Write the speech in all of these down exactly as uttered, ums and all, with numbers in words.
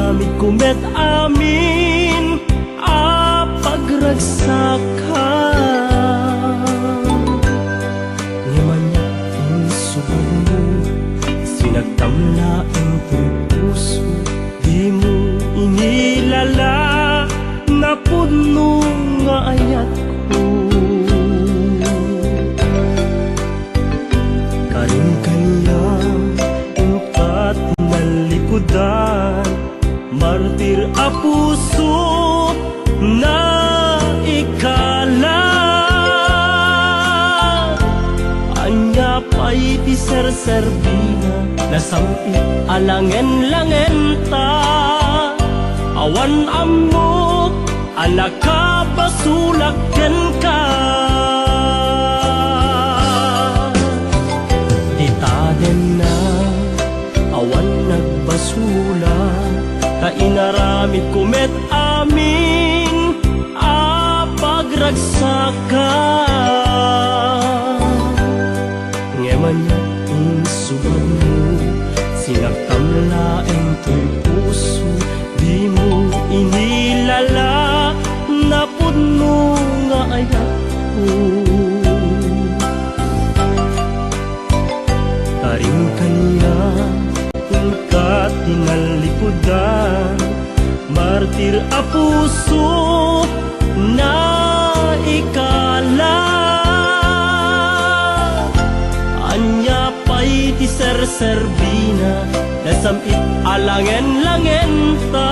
inaramidko met amin a pagragsakam. Ngem ania insubadmo, sinagtam laeng toy puso, dimo inilala, napudno nga ayatko. Karim kaniam, inka ti nallikudan, martir a puso, naikala. Ania pay ti serserbina, nasam-it a langen-langenta. Awan ammok a nakabasolak kenka. Dita denna, awan nagbasolak, ta inaramidko met amin a pagragsakam. Ngem ania insubadmo, sinagtam laeng toy puso, dimo inilala, napudno nga ayatko. Karim kaniam, inka ti nallikudan, martir a puso, naikala. Ania pay ti serserbina, nasam-it a langen-langenta.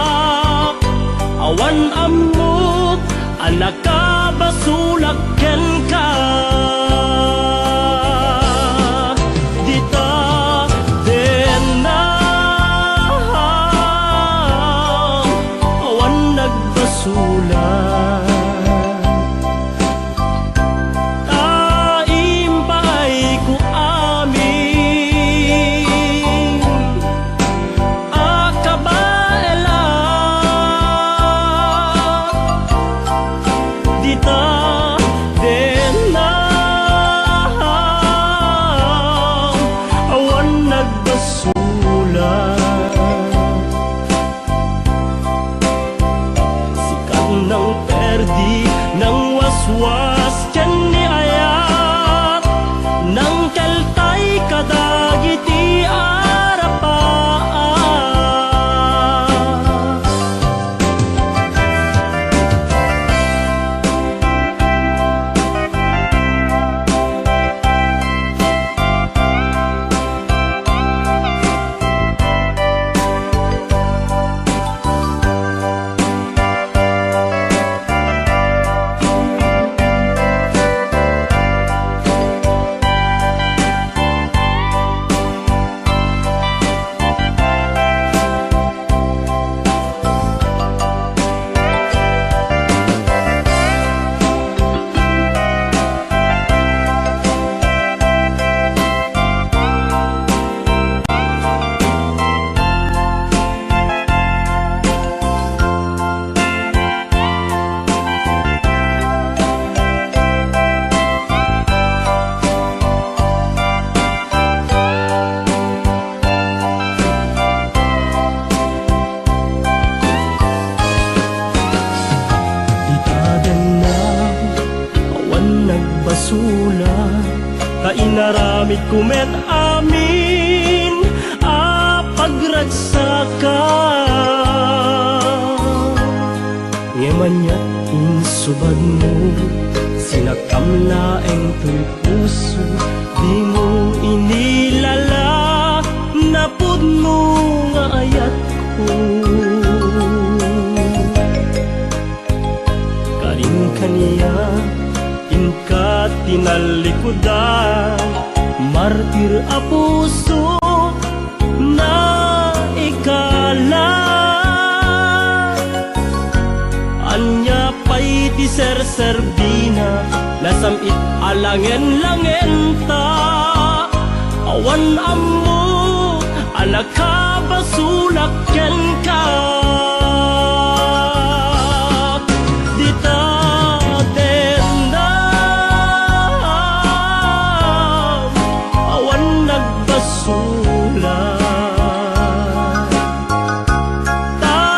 Awan ammok a nakabasolak kenka. Dita denna, awan nagbasolak. Ta impaayko amin a kabaelan. Dita denna, awan nagbasolak. Sikat nang perdi, nang waswas ken ni ayat, nang keltay kadagiti arapaak. Dita denna, awan nagbasolak, ta inaramidko met amin a pagragsakak. Ngem ania insubadmo, sinagtam laeng toy puso, dimo inilala, napudno nga ayatko. Karin kaniak, inka ti nallikudan, martir a puso, naikala. Ania pay ti serserbina, nasam-it a langen-langenta. Awan ammok a nakabasolak kenka. Dita denna, awan nagbasolak. Ta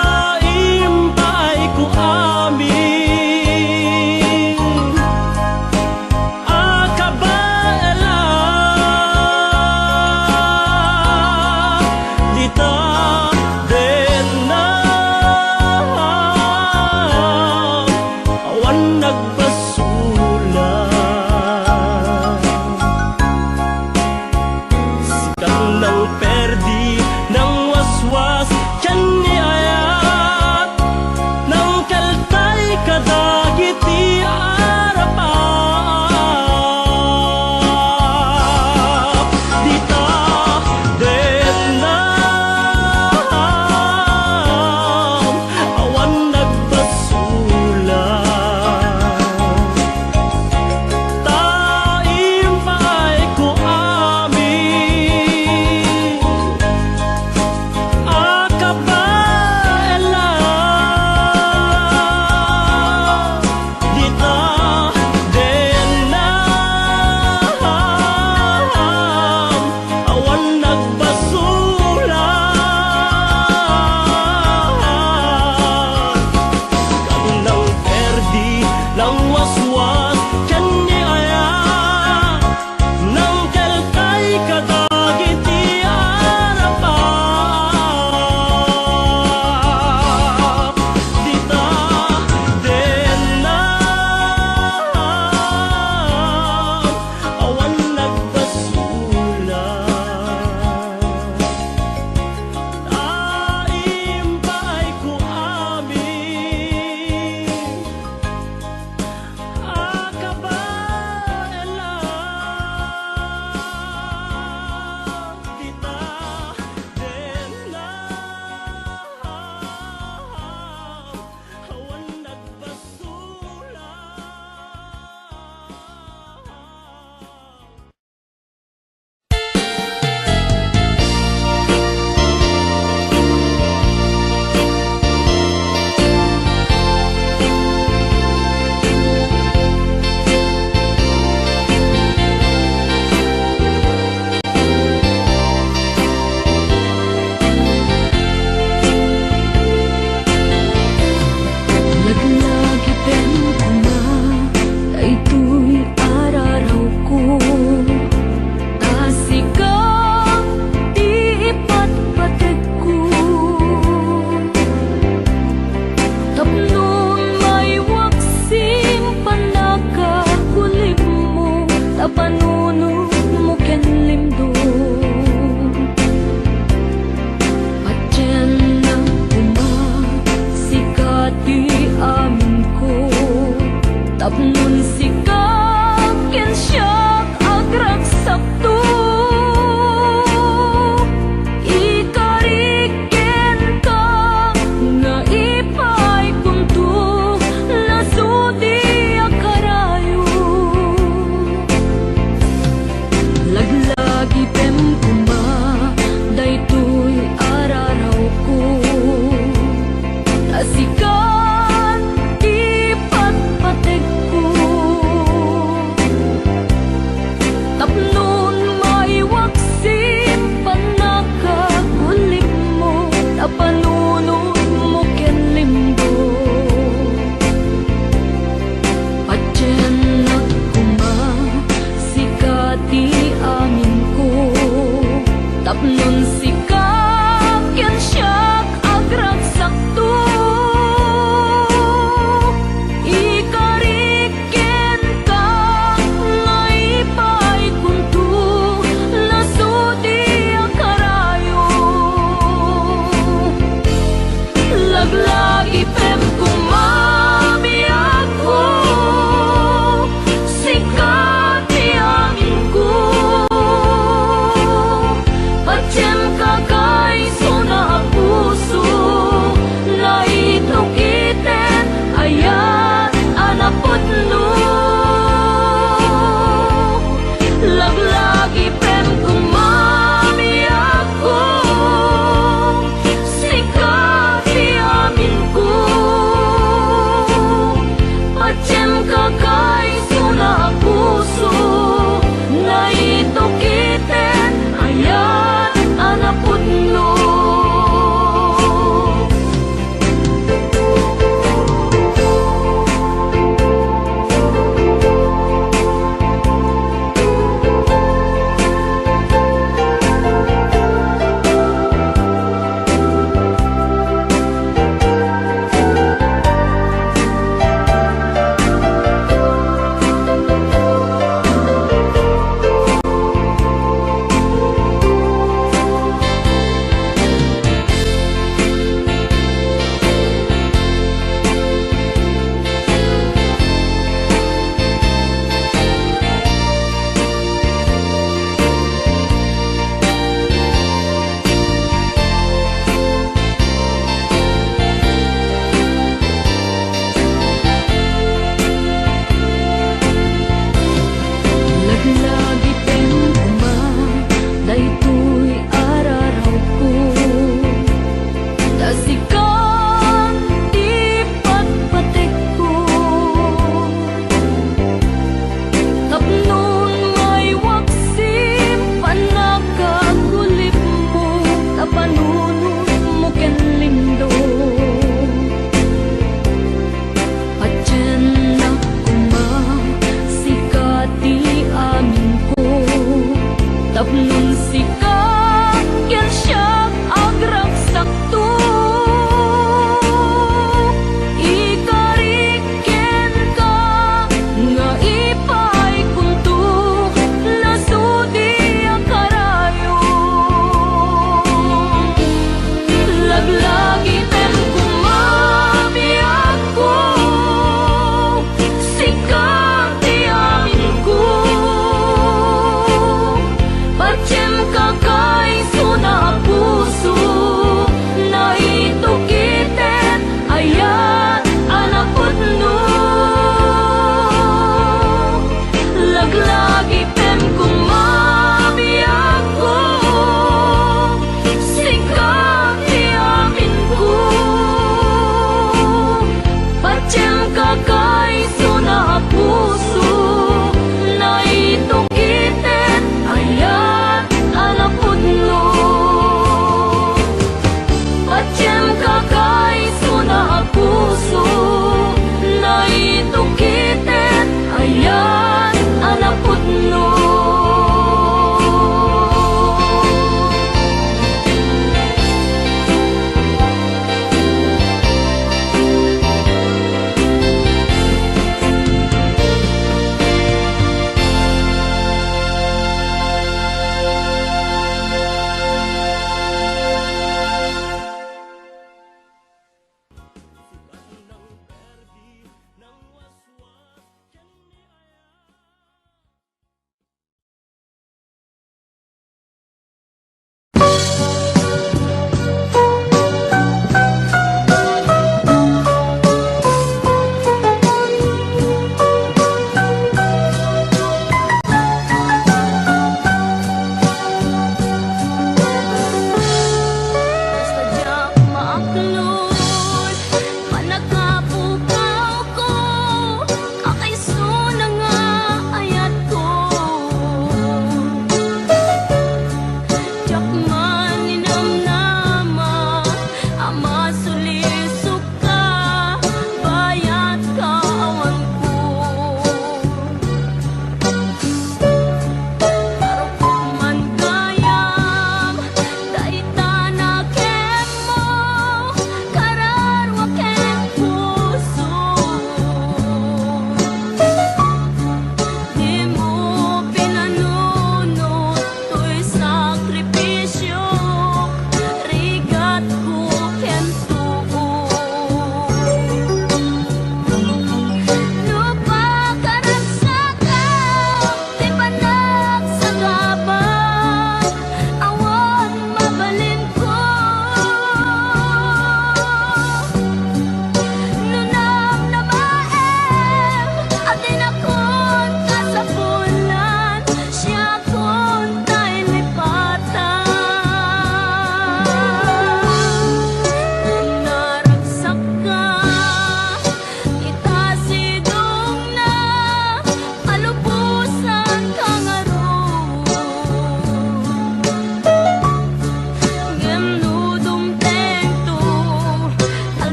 Ngem sika ken siak agragsakto, ikarik kenka nga ipaykonto, nasudi a karayo. Laglagipem koma daytoy a rarawko, ta sikan ti patpategko.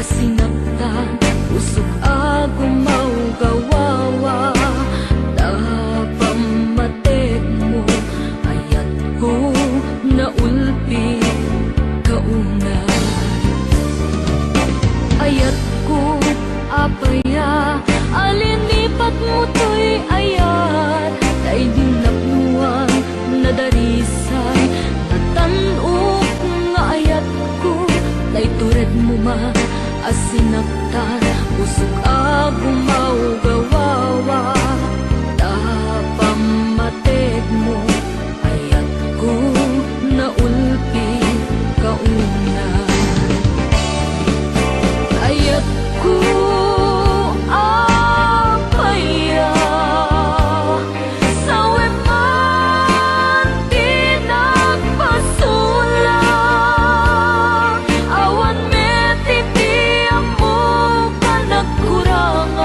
Sinaktan, usok a gumawgawawa, ta pammategmo, ayatko naulpi ka una. Ayatko, apay a linipatmo toy ayat, tay di napnoan, nadarisay, natan-ok nga ayatko, tay turedmo man a sinaktan, usok a gumawgawawa, ta pammategmo, ayatko naulpi ka una. Ayatko, apay a, sawen man ti nagpasola, awan met iti ammok a nagkurangan.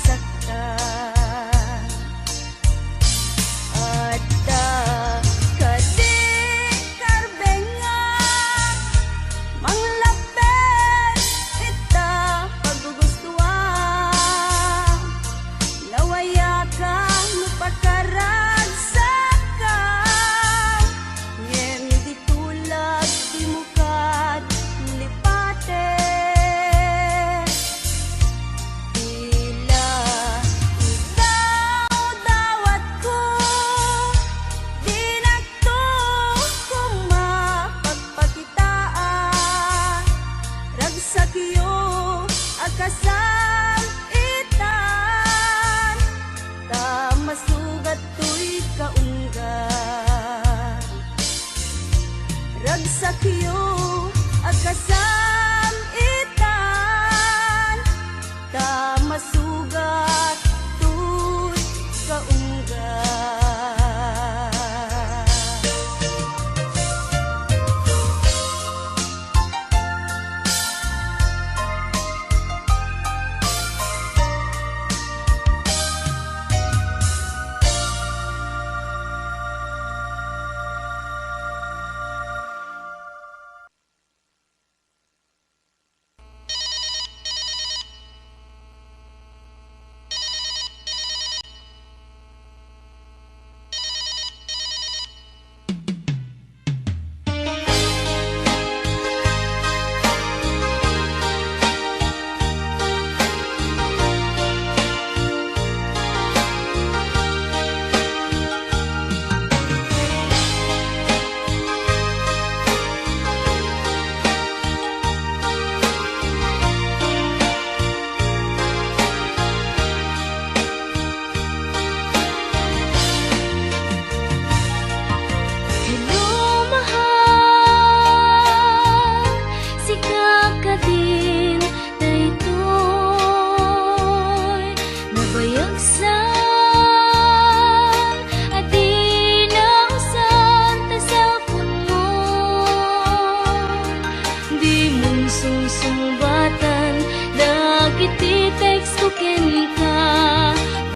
sakta. Adda kadi karbenga, manglapet ita pagugustuan. Nawayaka no pakaragsaka, ngem di tulag dimo kad lipaten. Dila idawdawatko, dinakto koma pagpakitaa. Ragsakyo a kasam-itan, ta masugat toy kaunggan. Ragsakyo a kasam-itan, ta masugat toy kaunggan. Hello, mahal, sika kadin daytoy nabayagsan a di nausan ta cellphone mo. Dimon sungsungbatan dagiti text ko kenka.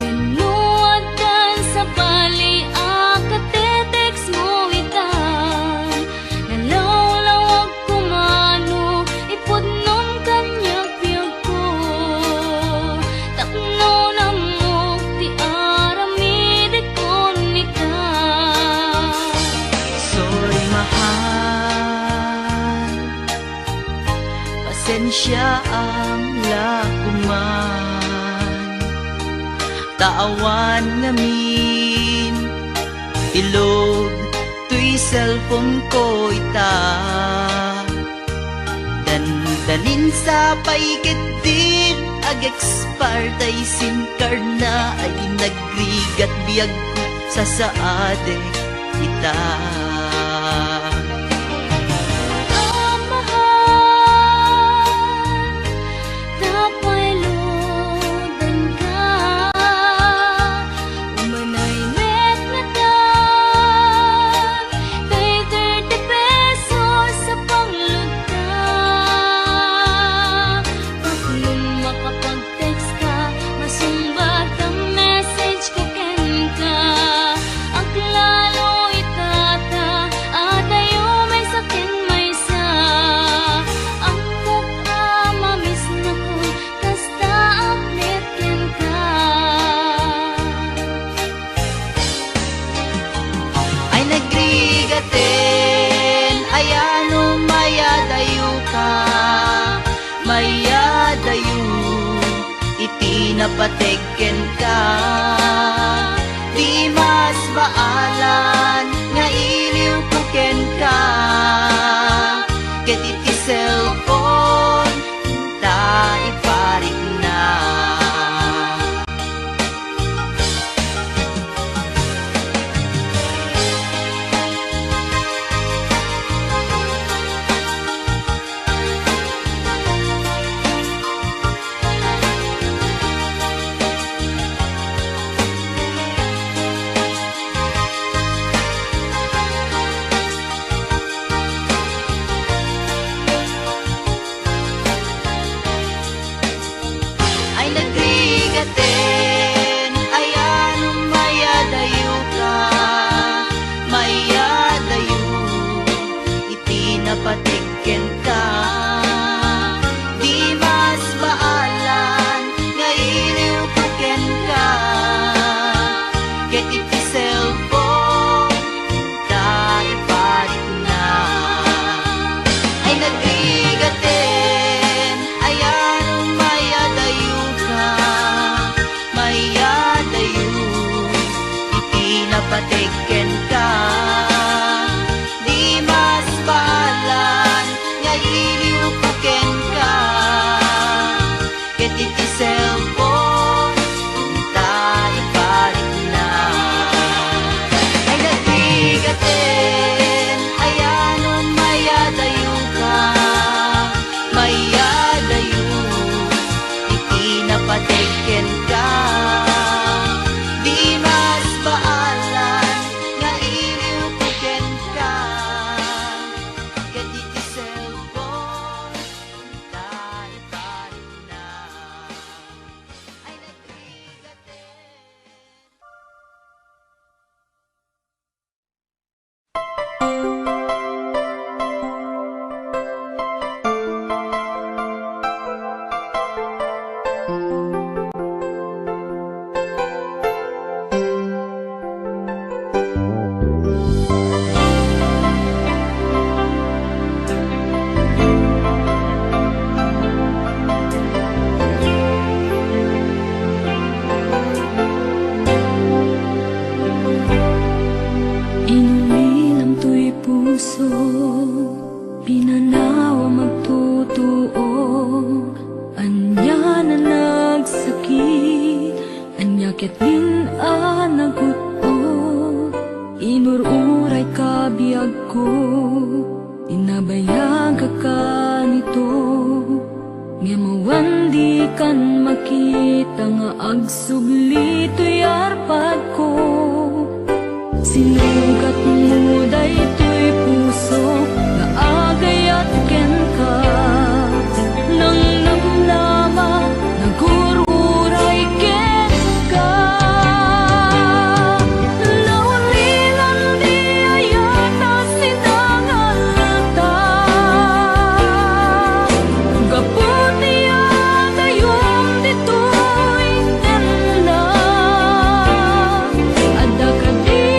Wenno addan sabali a katetext mo itan, nalawlawag koma no ipudnom kaniak biagko. Tapno nammok ti aramidekon ita. Sorry, mahal. Pasensiaam la koman. Ta awan ngamin ti load toy cellphone ko ita. Dandanin sa pay ketdin ag-expire tay SIM card na ay nagrigat biagko, sasaadek ita. Amahal, ta payloadanka. Umanay met natan, tay thirty pesos a pangloadta. Tapno makapag-text ka, masungbat a message ko kenka. Aglalo ita ta adayo maysa ken maysa. Ammok a mamisnakon, kasta update kenka. Ay nagrigaten, aya no mayadayoka, mayadayo iti napateg kenka. Di mas baalan nga iliwko kenka ket iti cellphone ta iparikna. Tekkenka, di mas baalan nga iliwko kenka. Ket iti cellphone, ta iparikna. Ay, nagbigaten, ayanum, mayadayoka, mayadayo, iti napatekkenka. Di mas baalan nga iliwko kenka. Ket iti cellphone, ta iparikna. Ay, nagbigaten. Inulilam toy puso, pinanawam agtutuok, ania a nagsakit, ania ketdin a nagut-ot, inur-urayka biagko, tinabayagka kanito, ngem awan dikan makita nga agsubli toy arpadko. Sinugatmo daytoy puso nga agayat kenka, nangnamnama, nagur-uray kenka. Naulilan ti ayat a sinangalta. Gapu ti adayom ditoy tenna, adda kadi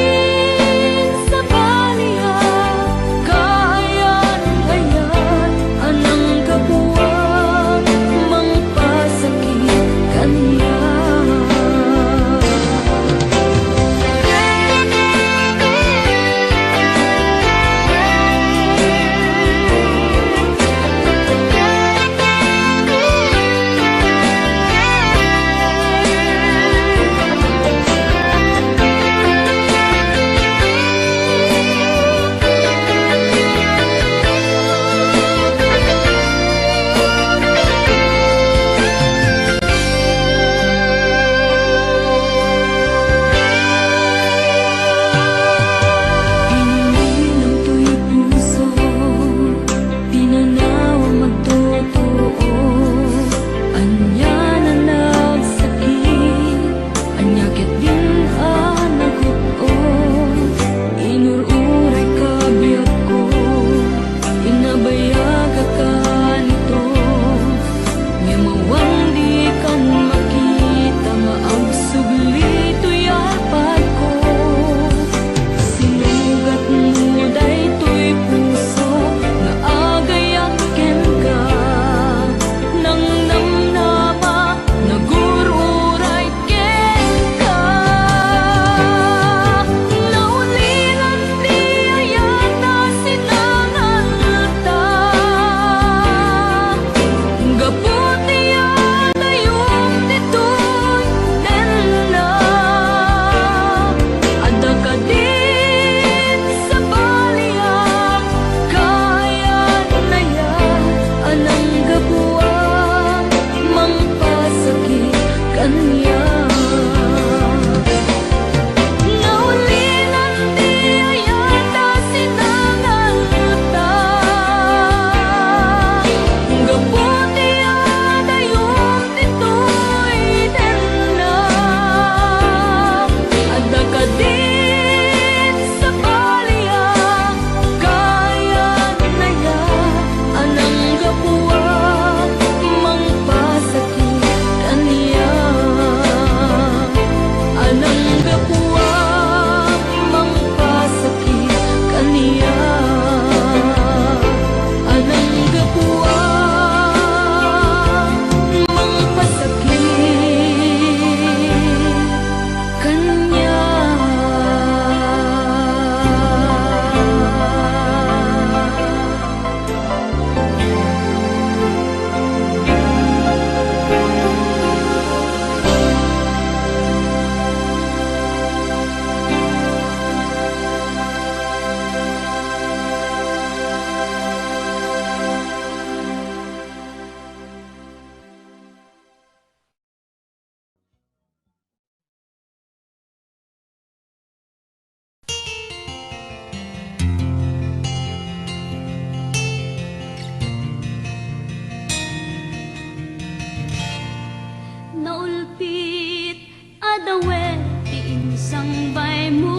Adawet ti insangbaymo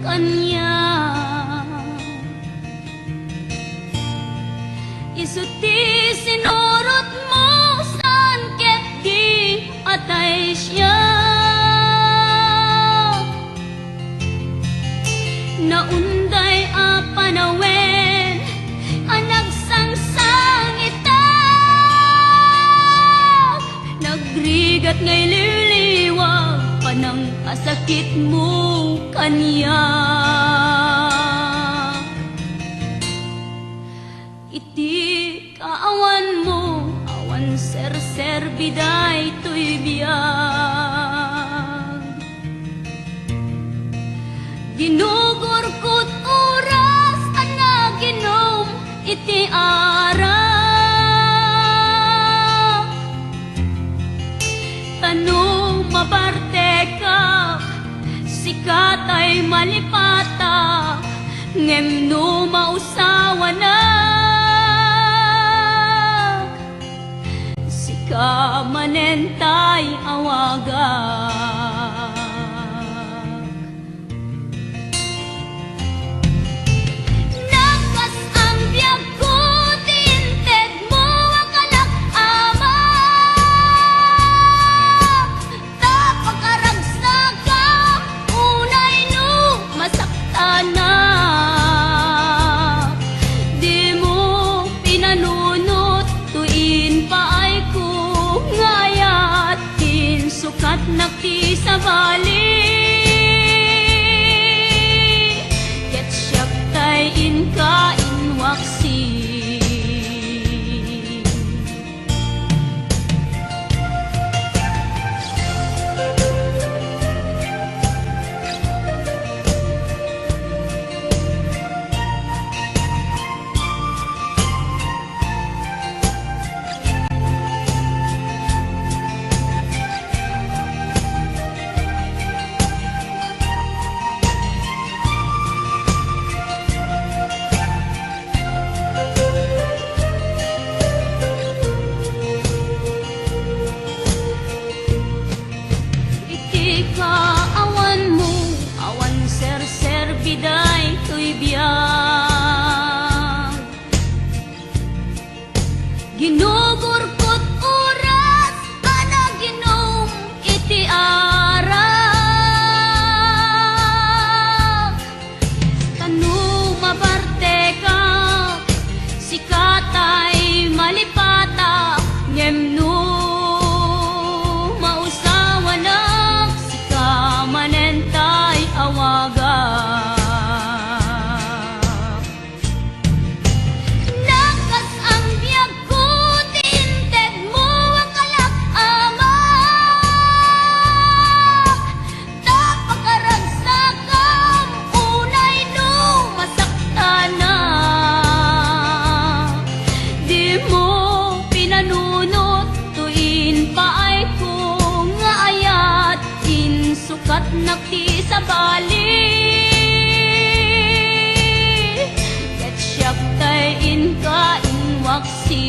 kaniak. Isu ti sinurotmo saan ket di atay siak. Naunday a panawen a nagsangsangitak, nagrigat nga ililiwag panang a sakitmo kaniak. Iti kaawanmo, awan serserbi daytoy biag. Ginugurkot oras a naginom iti arak. Ta no mabartekak, sika tay malipatak, ngem no mausawanak, sika manen tay awagak. Nakas-ang biagko ti intedmo a kalak, Ama. Ta pakaragsakam unay no masaktanak. Dimo pinanunot toy impaayko nga ayat, insukatnak ti sabali, ket siak tay inka inwaksi. Iti kaawanmo, awan serserbi daytoy biag. Ginugurkot oras a naginom iti arak. Ta no mabartekak, sika tay malipatak, ngem no mausawanak, sika manen tay awagak. Nakas-ang biagko ti intedmo a kalak, Ama. Ta pakaragsakam unay no masaktanak. Dimo pinanunot toy impaayko nga ayat, insukatnak ti sabali, ket siak tay inka inwaksi.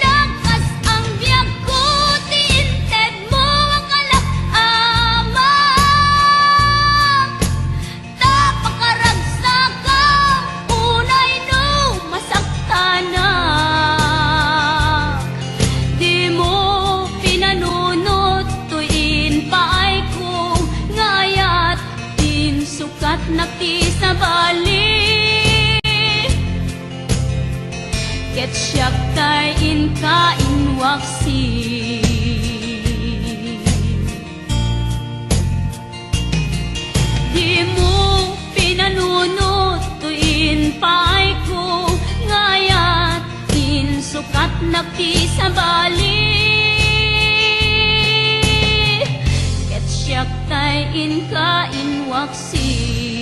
Nakas-ang biagko ti intedmo a kalak, Ama. Ta pakaragsakam unay no masaktanak. Dimo pinanunot toy impaayko nga ayat, insukatnak ti sabali, ket siak tay inka inwaksi. Dimo pinanunot toy impaayko nga ayat, insukatnak ti sabali, ket siak tay inka inwaksi.